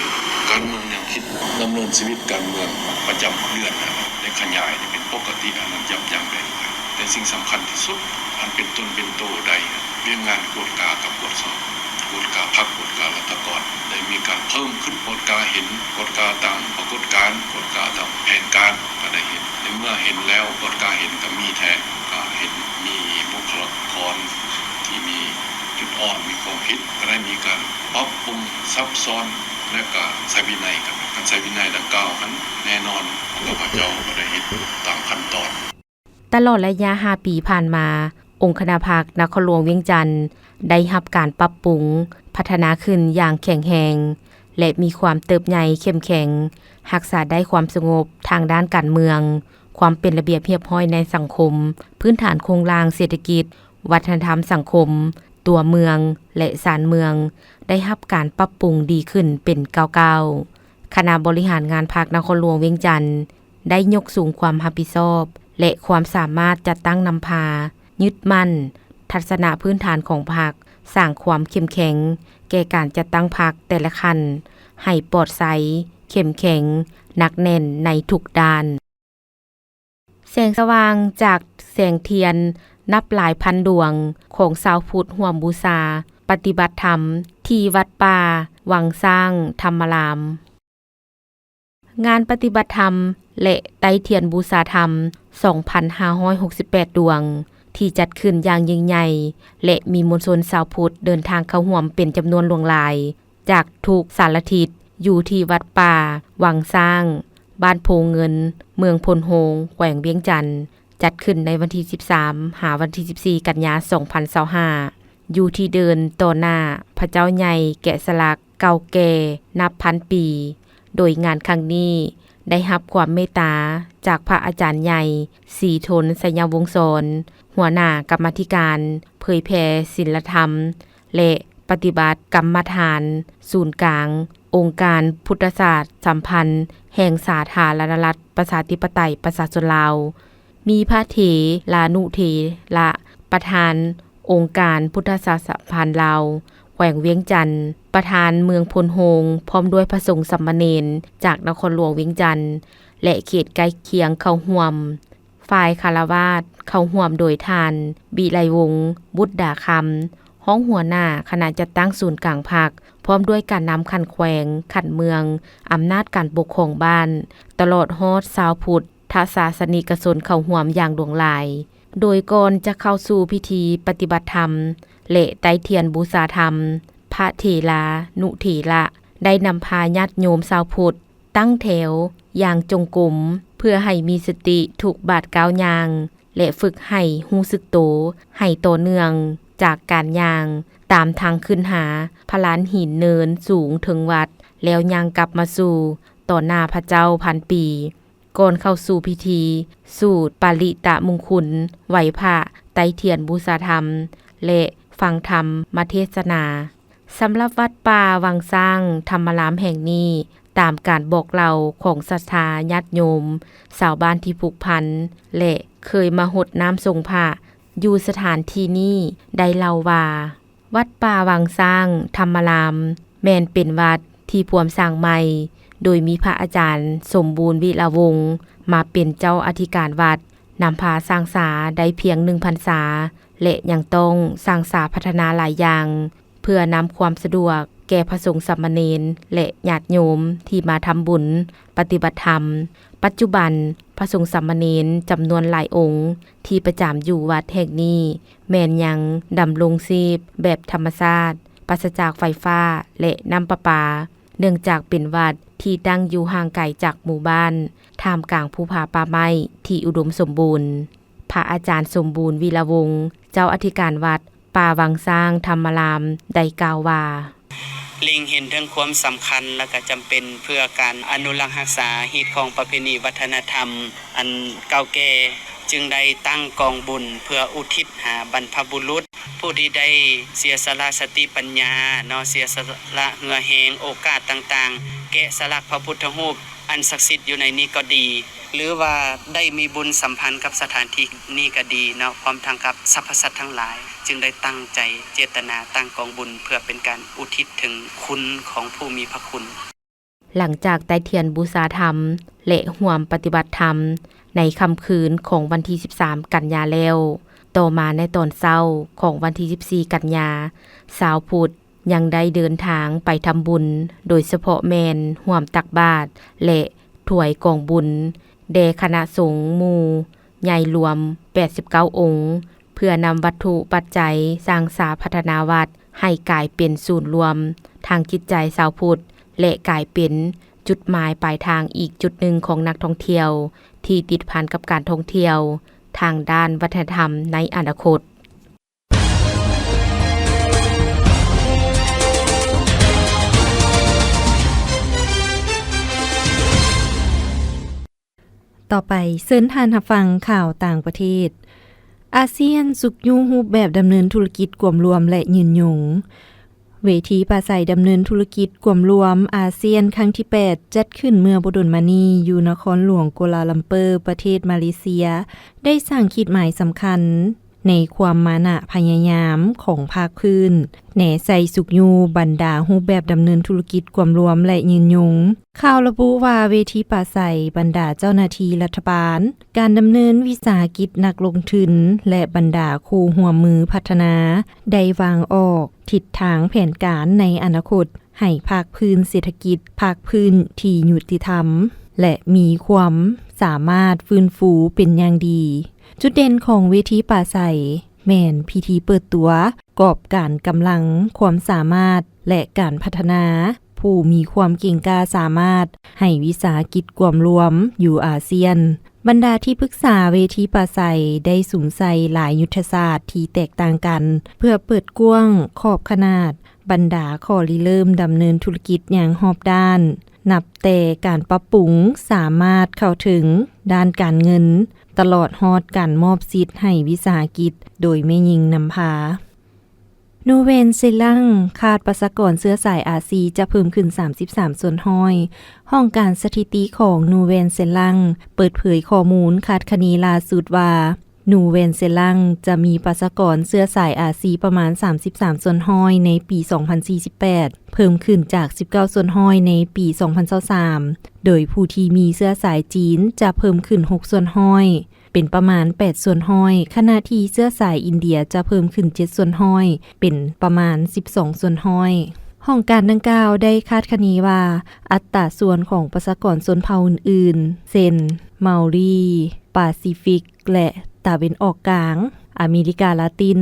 ການເມືອງແນວຄິດ ດຳເນີນຊີວິດການເມືອງປະຈຳເດືອນນັ້ນ ໄດ້ຂະຫຍາຍເປັນປົກກະຕິ ອັນນັ້ນຍັບຢັ້ງໄດ້ຫຼາຍ. ແຕ່ສິ່ງສຳຄັນທີ່ສຸດ ອັນເປັນຕົນເປັນໂຕໄດ້ ວຽກງານກວດກາກັບກວດສອບ ກວດກາພັກ ກວດກາລັດຖະກອນ ໄດ້ມີການເພີ່ມຂຶ້ນ ກວດກາເຫັນ ກວດກາຕາມປາກົດການ ກວດກາຕາມແຜນການ ກໍໄດ້ເຫັນ. ໃນເມື່ອເຫັນແລ້ວ ກວດກາເຫັນກໍມີແທ້ ກໍເຫັນມີບຸກຄະລາກອນທີ່ມີຈຸດອ່ອນ ມີຄວາມຜິດ ກໍໄດ້ມີການປັບປຸງຊັບຊ້ອນ ແລະ ກໍໃຊ້ວິໄນກັນ. ການໃຊ້ວິໄນດັ່ງກ່າວນັ້ນ ແນ່ນອນ ພວກຂ້າພະເຈົ້າກໍໄດ້ເຮັດຕາມຂັ້ນຕອນ. ຕະຫຼອດໄລຍະຫ້າປີຜ່ານມາ, ອົງຄະນະພັກນະຄອນຫຼວງວຽງຈັນ ໄດ້ຮັບການປັບປຸງ, ພັດທະນາຂຶ້ນຢ່າງແຂງແຮງ ແລະ ມີຄວາມເຕີບໃຫຍ່ເຂັ້ມແຂງ, ຮັກສາໄດ້ຄວາມສະຫງົບທາງດ້ານການເມືອງ, ຄວາມເປັນລະບຽບຮຽບຮ້ອຍໃນສັງຄົມ, ພື້ນຖານໂຄງລ່າງເສດຖະກິດ, ວັດທະນະທຳສັງຄົມ, ຕົວເມືອງ ແລະ ຊານເມືອງ ໄດ້ຮັບການປັບປຸງດີຂຶ້ນເປັນກ້າວໆ. ຄະນະບໍລິຫານງານພັກນະຄອນຫຼວງວຽງຈັນ ໄດ້ຍົກສູງຄວາມຮັບຜິດຊອບ ແລະ ຄວາມສາມາດຈັດຕັ້ງນຳພາ, ຍຶດໝັ້ນທັດສະນະພື້ນຖານຂອງພັກ, ສ້າງຄວາມເຂັ້ມແຂງແກ່ການຈັດຕັ້ງພັກແຕ່ລະຂັ້ນ ໃຫ້ປອດໃສ, ເຂັ້ມແຂງ, ໜັກແໜ້ນໃນທຸກດ້ານ. ແສງສະຫວ່າງຈາກແສງທຽນນັບຫຼາຍພັນດວງຂອງຊາວພຸດຮ່ວມບູຊາປະຕິບັດທຳທີ່ວັດປ່າວັງຊ້າງທຳມະລາມ. ງານປະຕິບັດທຳ ແລະ ໄຕ້ທຽນບູຊາທຳ ສອງພັນຫ້າຮ້ອຍຫົກສິບແປດ ດວງ ທີ່ຈັດຂຶ້ນຢ່າງຍິ່ງໃຫຍ່ ແລະ ມີມວນຊົນຊາວພຸດເດີນທາງເຂົ້າຮ່ວມເປັນຈຳນວນຫຼວງຫຼາຍ ຈາກທຸກສາລະທິດ ຢູ່ທີ່ວັດປ່າວັງຊ້າງ ບ້ານໂພເງິນ ເມືອງໂພນໂຮງ ແຂວງວຽງຈັນ, ຈັດຂຶ້ນໃນວັນທີສິບສາມ ຫາວັນທີສິບສີ່ ກັນຍາ ສອງພັນຊາວຫ້າ ຢູ່ທີ່ເດີ່ນຕໍ່ໜ້າພະເຈົ້າໃຫຍ່ແກະສະຫຼັກເກົ່າແກ່ນັບພັນປີ, ໂດຍງານຄັ້ງນີ້ໄດ້ຮັບຄວາມເມດຕາຈາກພະອາຈານໃຫຍ່ ສີທົນ ໄຊຍະວົງສອນ ຫົວໜ້າກຳມາທິການເຜີຍແຜ່ສິນລະທຳ ແລະ ປະຕິບັດກຳມະຖານສູນກາງ ອົງການພຸດທະສາສະພັນແຫ່ງສາທາລະນະລັດ ປະຊາທິປະໄຕ ປະຊາຊົນລາວ, ມີພະເຖລານຸເຖລະ ປະທານອົງການພຸດທະສາສະພັນລາວ ແຂວງວຽງຈັນ, ປະທານເມືອງໂພນໂຮງ ພ້ອມດ້ວຍພະສົງສາມະເນນຈາກນະຄອນຫຼວງວຽງຈັນ ແລະ ເຂດໃກ້ຄຽງເຂົ້າຮ່ວມ. ຝ່າຍຄາລະວາດເຂົ້າຮ່ວມໂດຍທ່ານ ວິໄລວົງ ບຸດດາຄຳ ຮອງຫົວໜ້າຄະນະຈັດຕັ້ງສູນກາງພັກ, ພ້ອມດ້ວຍການນຳຂັ້ນແຂວງ, ຂັ້ນເມືອງ, ອຳນາດການປົກຄອງບ້ານ, ຕະຫຼອດຮອດຊາວພຸດທະສາສະນິກະຊົນເຂົ້າຮ່ວມຢ່າງຫຼວງຫຼາຍ, ໂດຍກ່ອນຈະເຂົ້າສູ່ພິທີປະຕິບັດທຳ ແລະ ໄຕ້ທຽນບູຊາທຳ, ພະເຖລານຸເຖລະ ໄດ້ນຳພາຍາດໂຍມຊາວພຸດ ຕັ້ງແຖວຢ່າງຈົງກົມ ເພື່ອໃຫ້ມີສະຕິທຸກບາດກ້າວຍ່າງ ແລະ ຝຶກໃຫ້ຮູ້ສຶກໂຕໃຫ້ຕໍ່ເນື່ອງຈາກການຍ່າງຕາມທາງຂຶ້ນຫາພະລານຫີນເນີນສູງເທິງວັດ ແລ້ວຍ່າງກັບມາສູ່ຕໍ່ໜ້າພະເຈົ້າພັນປີ ກ່ອນເຂົ້າສູ່ພິທີສູດປະລິຕະມຸງຄຸນ, ໄຫວ້ພະ, ໄຕ້ທຽນບູຊາທຳ ແລະ ຟັງທຳມະເທດສະໜາ. ສຳລັບວັດປ່າວັງຊ້າງທຳມະລາມແຫ່ງນີ້, ຕາມການບອກເລົ່າຂອງສັດທາຍາດໂຍມຊາວບ້ານທີ່ຜູກພັນ ແລະ ເຄີຍມາຫົດນ້ຳສົງພະຢູ່ສະຖານທີ່ນີ້ ໄດ້ເລົ່າວ່າ ວັດປ່າວັງຊ້າງທຳມະລາມ ແມ່ນເປັນວັດທີ່ພວມສ້າງໃໝ່ ໂດຍມີພະອາຈານສົມບູນ ວິລະວົງ ມາເປັນເຈົ້າອະທິການວັດ, ນຳພາສ້າງສາໄດ້ພຽງໜຶ່ງພັນສາ ແລະ ຍັງຕ້ອງສ້າງສາພັດທະນາຫຼາຍຢ່າງ ເພື່ອນຳຄວາມສະດວກແກ່ພະສົງສາມະເນນ ແລະ ຍາດໂຍມທີ່ມາທຳບຸນປະຕິບັດທຳ. ປັດຈຸບັນ, ພະສົງສາມະເນນຈຳນວນຫຼາຍອົງທີ່ປະຈຳຢູ່ວັດແຫ່ງນີ້ ແມ່ນຍັງດຳລົງຊີບແບບທຳມະຊາດ, ປາສະຈາກໄຟຟ້າ ແລະ ນ້ຳປະປາ, ເນື່ອງຈາກເປັນວັດທີ່ຕັ້ງຢູ່ຫ່າງໄກຈາກໝູ່ບ້ານ, ທ່າມກາງພູຜາປ່າໄມ້ທີ່ອຸດົມສົມບູນ. ພະອາຈານສົມບູນ ວິລະວົງ ເຈົ້າອະທິການວັດປ່າວັງຊ້າງທຳມະລາມ ໄດ້ກ່າວວ່າ ເລັງເຫັນເຖິງຄວາມສຳຄັນ ແລະ ກະຈຳເປັນເພື່ອການອະນຸລັກຮັກສາຮີດຄອງປະເພນີວັດທະນະທຳອັນເກົ່າແກ່, ຈຶ່ງໄດ້ຕັ້ງກອງບຸນເພື່ອອຸທິດຫາບັນພະບຸລຸດ ຜູ້ທີ່ໄດ້ເສຍສະຫຼະສະຕິປັນຍາເນາະ, ເສຍສະຫຼະເຫື່ອແຮງ, ໂອກາດຕ່າງໆ, ແກະສະຫຼັກພະພຸດທະຮູບອັນສັກສິດຢູ່ໃນນີ້ກໍດີ ຫຼືວ່າໄດ້ມີບຸນສຳພັນກັບສະຖານທີ່ນີ້ກໍດີເນາະ, ພ້ອມທັງກັບສັບພະສັດທັງຫຼາຍ, ຈຶ່ງໄດ້ຕັ້ງໃຈເຈດຕະນາຕັ້ງກອງບຸນ ເພື່ອເປັນການອຸທິດເຖິງຄຸນຂອງຜູ້ມີພະຄຸນ. ຫຼັງຈາກໄຕ້ທຽນບູຊາທຳ ແລະ ຮ່ວມປະຕິບັດທຳໃນຄ່ຳຄືນຂອງວັນທີສິບສາມ ກັນຍາແລ້ວ, ຕໍ່ມາໃນຕອນເຊົ້າຂອງວັນທີສິບສີ່ ກັນຍາ, ຊາວພຸດຍັງໄດ້ເດີນທາງໄປທຳບຸນ, ໂດຍສະເພາະແມ່ນຮ່ວມຕັກບາດ ແລະ ຖວາຍກອງບຸນແດ່ຄະນະສົງໝູ່ໃຫຍ່ລວມ ແປດສິບເກົ້າ ອົງ, ເພື່ອນຳວັດຖຸປັດໄຈສ້າງສາພັດທະນາວັດໃຫ້ກາຍເປັນສູນລວມທາງຈິດໃຈຊາວພຸດ ແລະ ກາຍເປັນຈຸດໝາຍປາຍທາງອີກຈຸດໜຶ່ງຂອງນັກທ່ອງທ່ຽວ ທີ່ຕິດພັນກັບການທ່ອງທ່ຽວທາງດ້ານວັດທະນະທຳໃນອະນາຄົດ. ຕໍ່ໄປ, ເຊີນທ່ານຮັບຟັງຂ່າວຕ່າງປະເທດ. ອາຊຽນຊຸກຍູ້ຮູບແບບດຳເນີນທຸລະກິດກວມລວມ ແລະ ຍືນຍົງ. ເວທີປາໄສດຳເນີນທຸລະກິດກວມລວມອາຊຽນຄັ້ງທີແປດ ຈັດຂຶ້ນເມື່ອບໍ່ດົນມານີ້ຢູ່ນະຄອນຫຼວງກົວລາລັມເປີ ປະເທດມາເລເຊຍ, ໄດ້ສ້າງຂີດໝາຍສຳຄັນ ໃນຄວາມມານະພະຍາຍາມຂອງພາກພື້ນ ແນໃສ່ຊຸກຍູ້ບັນດາຮູບແບບດຳເນີນທຸລະກິດກວມລວມ ແລະ ຍືນຍົງ. ຂ່າວລະບຸວ່າ ເວທີປາໄສບັນດາເຈົ້າໜ້າທີ່ລັດຖະບານ, ການດຳເນີນວິສາຫະກິດ, ນັກລົງທຶນ ແລະ ບັນດາຄູ່ຮ່ວມມືພັດທະນາ ໄດ້ວາງອອກທິດທາງແຜນການໃນອະນາຄົດ ໃຫ້ພາກພື້ນເສດຖະກິດ, ພາກພື້ນທີ່ຍຸຕິທຳ ແລະ ມີຄວາມສາມາດຟື້ນຟູເປັນຢ່າງດີ. ຈຸດເດັ່ນຂອງເວທີປາໄສແມ່ນພິທີເປີດຕົວກອບການກຳລັງ, ຄວາມສາມາດ ແລະ ການພັດທະນາຜູ້ມີຄວາມເກັ່ງກ້າສາມາດໃຫ້ວິສາຫະກິດກວມລວມຢູ່ອາຊຽນ. ບັນດາທີ່ປຶກສາເວທີປາໄສໄດ້ສຸມໃສ່ຫຼາຍຍຸດທະສາດທີ່ແຕກຕ່າງກັນ ເພື່ອເປີດກວ້າງຂອບຂະໜາດບັນດາຂໍ້ລິເລີ່ມດຳເນີນທຸລະກິດຢ່າງຮອບດ້ານ, ນັບແຕ່ການປັບປຸງສາມາດເຂົ້າເຖິງດ້ານການເງິນ, ຕະຫຼອດຮອດການມອບສິດໃຫ້ວິສາຫະກິດໂດຍແມ່ຍິງນຳພາ. ນູແວນເຊລັງ ຄາດປະຊາກອນເຊື້ອສາຍອາຊີຈະເພີ່ມຂຶ້ນສາມສິບສາມສ່ວນຮ້ອຍ. ຫ້ອງການສະຖິຕິຂອງນູແວນເຊລັງ ເປີດເຜີຍຂໍ້ມູນຄາດຄະເນລ່າສຸດວ່າ ນູແວນເຊລັງຈະມີປະຊາກອນເຊື້ອສາຍອາຊີປະມານສາມສິບສາມສ່ວນຮ້ອຍໃນປີສອງພັນສີ່ສິບແປດ, ເພີ່ມຂຶ້ນຈາກສິບເກົ້າສ່ວນຮ້ອຍໃນປີສອງພັນຊາວສາມ ໂດຍຜູ້ທີ່ມີເຊື້ອສາຍຈີນຈະເພີ່ມຂຶ້ນຫົກສ່ວນຮ້ອຍ ເປັນປະມານແປດສ່ວນຮ້ອຍ, ຂະນະທີ່ເຊື້ອສາຍອິນເດຍຈະເພີ່ມຂຶ້ນເຈັດສ່ວນຮ້ອຍ ເປັນປະມານສິບສອງສ່ວນຮ້ອຍ. ຫ້ອງການດັ່ງກ່າວໄດ້ຄາດຄະເນວ່າ ອັດຕາສ່ວນຂອງປະຊາກອນຊົນເຜົ່າອື່ນໆ ເຊັ່ນ ມາວຣີ, ປາຊີຟິກ ແລະ ຕາເວັນອອກກາງ, ອາເມລິກາລາຕິນ,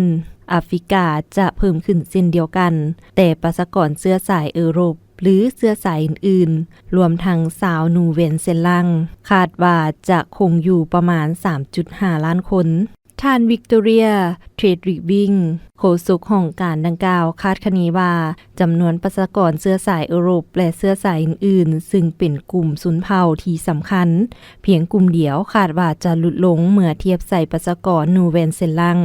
ອາຟຣິກາ ຈະເພີ່ມຂຶ້ນເຊັ່ນດຽວກັນ, ແຕ່ປະຊາກອນເຊື້ອສາຍເອີຣົບ ຫຼື ເຊື້ອສາຍອື່ນໆ ລວມທັງຊາວນູແວນເຊລັງ ຄາດວ່າຈະຄົງຢູ່ປະມານສາມຈຸດຫ້າລ້ານຄົນ. ທ່ານ ວິກໂຕເຣຍ ເທຣດຣິກວິງ ໂຄສົກຫ້ອງການດັ່ງກ່າວ ຄາດຄະເນວ່າ ຈຳນວນປະຊາກອນເຊື້ອສາຍເອີຣົບ ແລະ ເຊື້ອສາຍອື່ນໆ ຊຶ່ງເປັນກຸ່ມຊົນເຜົ່າທີ່ສຳຄັນພຽງກຸ່ມດຽວ ຄາດວ່າຈະຫຼຸດລົງເມື່ອທຽບໃສ່ປະຊາກອນນູແວນເຊລັງ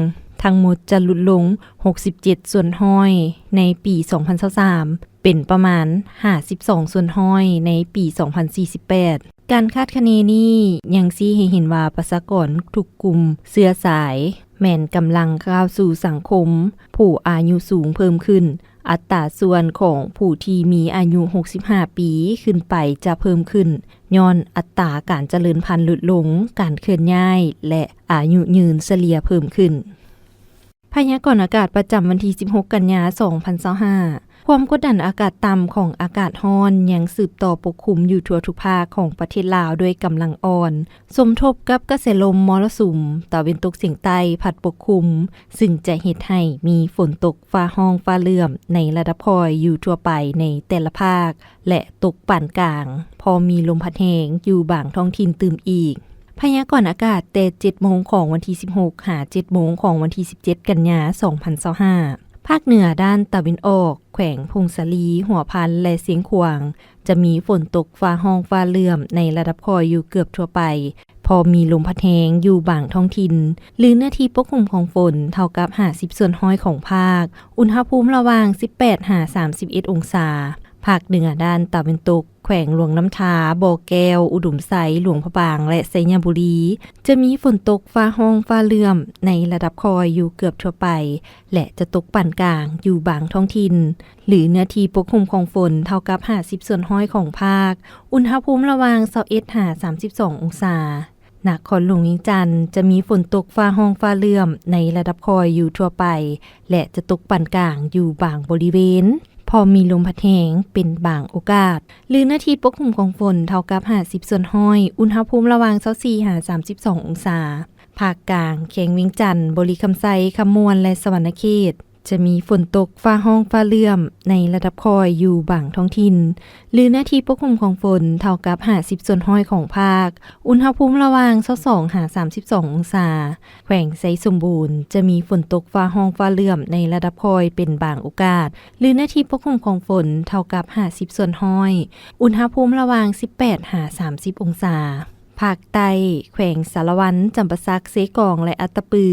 ທັງໝົດຈະຫຼຸດລົງຫົກສິບເຈັດສ່ວນຮ້ອຍໃນປີສອງພັນຊາວສາມ ເປັນປະມານຫ້າສິບສອງສ່ວນຮ້ອຍໃນປີສອງພັນສີ່ສິບແປດ. ການຄາດຄະເນນີ້ຍັງຊີ້ໃຫ້ເຫັນວ່າປະຊາກອນທຸກກຸ່ມເຊື້ອສາຍແມ່ນກຳລັງກ້າວສູ່ສັງຄົມຜູ້ອາຍຸສູງເພີ່ມຂຶ້ນ. ອັດຕາສ່ວນຂອງຜູ້ທີ່ມີອາຍຸຫົກສິບຫ້າປີຂຶ້ນໄປຈະເພີ່ມຂຶ້ນ ຍ້ອນອັດຕາການຈະເລີນພັນຫຼຸດລົງ, ການເຄື່ອນຍ້າຍ ແລະ ອາຍຸຍືນສະເລ່ຍເພີ່ມຂຶ້ນ. ພະຍາກອນອາກາດປະຈຳວັນທີສິບຫົກ ກັນຍາ ສອງພັນຊາວຫ້າ. ຄວາມກົດດັນອາກາດຕ່ຳຂອງອາກາດຮ້ອນຍັງສືບຕໍ່ປົກຄຸມຢູ່ທົ່ວທຸກພາກຂອງປະເທດລາວດ້ວຍກຳລັງອ່ອນ, ສົມທົບກັບກະແສລົມມໍລະສຸມຕາເວັນຕົກສຽງໃຕ້ພັດປົກຄຸມ, ຊຶ່ງຈະເຮັດໃຫ້ມີຝົນຕົກຟ້າຮ້ອງຟ້າເຫຼື້ອມໃນລະດັບຄ່ອຍຢູ່ທົ່ວໄປໃນແຕ່ລະພາກ ແລະ ຕົກປານກາງ, ພໍມີລົມພັດແຮງຢູ່ບາງທ້ອງຖິ່ນຕື່ມອີກ. ພະຍາກອນອາກາດແຕ່ເຈັດໂມງຂອງວັນທີສິບຫົກ ຫາເຈັດໂມງຂອງວັນທີສິບເຈັດ ກັນຍາ ສອງພັນຊາວຫ້າ. ພາກເໜືອດ້ານຕາເວັນອອກ, ແຂວງຜົ້ງສາລີ, ຫົວພັນ ແລະ ຊຽງຂວາງ ຈະມີຝົນຕົກຟ້າຮ້ອງຟ້າເຫຼື້ອມໃນລະດັບຄ່ອຍຢູ່ເກືອບທົ່ວໄປ, ພໍມີລົມພັດແຮງຢູ່ບາງທ້ອງຖິ່ນ ຫຼື ເນື້ອທີ່ປົກຄຸມຂອງຝົນເທົ່າກັບຫ້າສິບສ່ວນຮ້ອຍຂອງພາກ, ອຸນຫະພູມລະຫວ່າງສິບແປດ ຫາ ສາມສິບເອັດ ອົງສາ. ພາກເໜືອດ້ານຕາເວັນຕົກ, ແຂວງຫຼວງນ້ຳທາ, ບໍ່ແກ້ວ, ອຸດົມໄຊ, ຫຼວງພະບາງ ແລະ ໄຊຍະບູລີ ຈະມີຝົນຕົກຟ້າຮ້ອງຟ້າເຫຼື້ອມໃນລະດັບຄ່ອຍຢູ່ເກືອບທົ່ວໄປ ແລະ ຈະຕົກປານກາງຢູ່ບາງທ້ອງຖິ່ນ ຫຼື ເນື້ອທີ່ປົກຄຸມຂອງຝົນເທົ່າກັບຫ້າສິບສ່ວນຮ້ອຍຂອງພາກ, ອຸນຫະພູມລະຫວ່າງຊາວເອັດ ຫາ ສາມສິບສອງ ອົງສາ. ນະຄອນຫຼວງວຽງຈັນ ຈະມີຝົນຕົກຟ້າຮ້ອງຟ້າເຫຼື້ອມໃນລະດັບຄ່ອຍຢູ່ທົ່ວໄປ ແລະ ຈະຕົກປານກາງຢູ່ບາງບໍລິເວນ, ພໍມີລົມພັດແຮງເປັນບາງໂອກາດ ຫຼື ເນື້ອທີ່ປົກຄຸມຂອງຝົນເທົ່າກັບຫ້າສິບສ່ວນຮ້ອຍ, ອຸນຫະພູມລະຫວ່າງຊາວສີ່ ຫາ ສາມສິບສອງ ອົງສາ. ພາກກາງ, ແຂວງວຽງຈັນ, ບໍລິຄຳໄຊ, ຄຳມ່ວນ ແລະ ສະຫວັນນະເຂດ ຈະມີຝົນຕົກຟ້າຮ້ອງຟ້າເຫຼື້ອມໃນລະດັບຄ່ອຍຢູ່ບາງທ້ອງຖິ່ນ ຫຼື ເນື້ອທີ່ປົກຄຸມຂອງຝົນເທົ່າກັບຫ້າສິບສ່ວນຮ້ອຍຂອງພາກ, ອຸນຫະພູມລະຫວ່າງຊາວສອງ ຫາ ສາມສິບສອງ ອົງສາ. ແຂວງໄຊສົມບູນ ຈະມີຝົນຕົກຟ້າຮ້ອງຟ້າເຫຼື້ອມໃນລະດັບຄ່ອຍເປັນບາງໂອກາດ ຫຼື ເນື້ອທີ່ປົກຄຸມຂອງຝົນເທົ່າກັບຫ້າສິບສ່ວນຮ້ອຍ, ອຸນຫະພູມລະຫວ່າງສິບແປດ ຫາ ສາມສິບ ອົງສາ. ພາກໃຕ້, ແຂວງສາລະວັນ, ຈຳປາສັກ, ເຊກອງ ແລະ ອັດຕະປື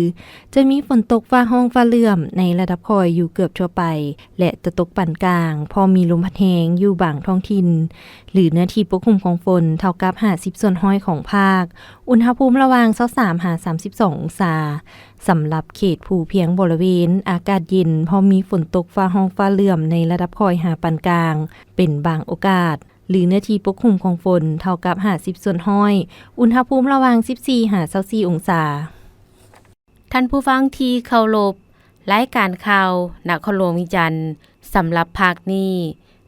ຈະມີຝົນຕົກຟ້າຮ້ອງຟ້າເຫຼື້ອມໃນລະດັບຄ່ອຍຢູ່ເກືອບທົ່ວໄປ ແລະ ຈະຕົກປານກາງ, ພໍມີລົມພັດແຮງຢູ່ບາງທ້ອງຖິ່ນ ຫຼື ເນື້ອທີ່ປົກຄຸມຂອງຝົນເທົ່າກັບຫ້າສິບສ່ວນຮ້ອຍຂອງພາກ, ອຸນຫະພູມລະຫວ່າງຊາວສາມ ຫາ ສາມສິບສອງ ອົງສາ. ສຳລັບເຂດພູພຽງບໍລະເວນ ອາກາດເຢັນ, ພໍມີຝົນຕົກຟ້າຮ້ອງຟ້າເຫຼື້ອມໃນລະດັບຄ່ອຍຫາປານກາງ ເປັນບາງໂອກາດ ຫຼື ເນື້ອທີ່ປົກຄຸມຂອງຝົນເທົ່າກັບຫ້າສິບສ່ວນຮ້ອຍ, ອຸນຫະພູມລະຫວ່າງສິບສີ່ ຫາ ຊາວສີ່ ອົງສາ. ທ່ານຜູ້ຟັງທີ່ເຄົາລົບ, ລາຍການຂ່າວນະຄອນຫຼວງວຽງຈັນ ສຳລັບພາກນີ້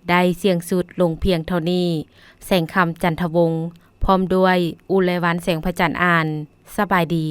ໄດ້ສິ້ນສຸດລົງພຽງເທົ່ານີ້. ແສງຄຳ ຈັນທະວົງ ພ້ອມດ້ວຍ ອຸໄລວັນ ແສງພະຈັນອ່ານ. ສະບາຍດີ.